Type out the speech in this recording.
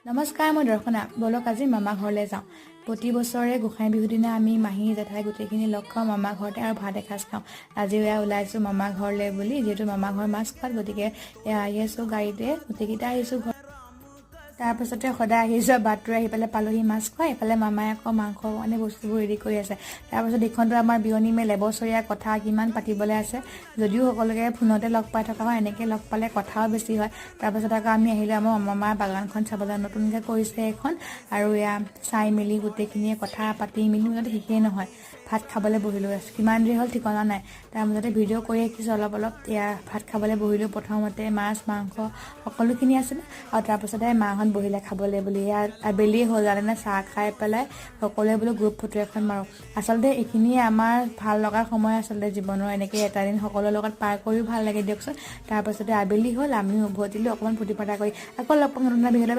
নমস্কাৰ, মই দৰ্শনা। ব'লক, আজি মামা ঘৰলৈ যাওঁ। প্ৰতি বছৰে গোঁসাই বিহুৰ দিনা আমি মাহী, জেঠাই গোটেইখিনি লগ খাওঁ মামা ঘৰতে আৰু ভাত এসাঁজ খাওঁ। আজি এয়া ওলাইছোঁ মামা ঘৰলৈ বুলি। যিহেতু মামা ঘৰ মাছখোৱাত, গতিকে এয়া আহি আছোঁ গাড়ীতে, গোটেইকেইটা আহিছোঁ ঘৰ। তাৰপাছতে সদায় আহি যোৱা বাটটোৰে আহি পেলাই পালোহি মাছখোৱা। এইফালে মামাই আকৌ মাংস মানে বস্তুবোৰ ৰেডি কৰি আছে। তাৰপাছত এইখনটো আমাৰ বিয়নী মেল। এবছৰীয়া কথা কিমান পাতিবলৈ আছে যদিও সকলোকে ফোনতে লগ পাই থকা হয়, এনেকৈ লগ পালে কথাও বেছি হয়। তাৰপাছত আকৌ আমি আহিলোঁ আমাৰ মামাৰ বাগানখন চাবলৈ। নতুনকৈ কৰিছে এইখন। আৰু এয়া চাই মেলি গোটেইখিনিয়ে কথা পাতি মেলি মুঠতে শেষেই নহয়। ভাত খাবলৈ বহিলোঁ। কিমান দেৰি হ'ল ঠিকনা নাই। তাৰ মাজতে ভিডিঅ' কৰি ৰাখিছোঁ অলপ অলপ। এয়া ভাত খাবলৈ বহিলোঁ। প্ৰথমতে মাছ, মাংস সকলোখিনি আছিলে আৰু তাৰপাছতে মাহঁত বহিলে খাবলৈ বুলি। এয়া আবেলি হ'ল, জানেনে? চাহ খাই পেলাই সকলোৱে বোলো গ্ৰুপ ফটো এখন মাৰোঁ। আচলতে এইখিনিয়ে আমাৰ ভাল লগাৰ সময় আচলতে জীৱনৰ। এনেকৈ এটা দিন সকলোৰে লগত পাৰ কৰিও ভাল লাগে দিয়কচোন। তাৰপাছতে আবেলি হ'ল, আমিও উভতিলোঁ অকণমান ফূৰ্তি ফাৰ্তা কৰি। আকৌ লগ পাম নতুন এটা ভিডিঅ'লৈ।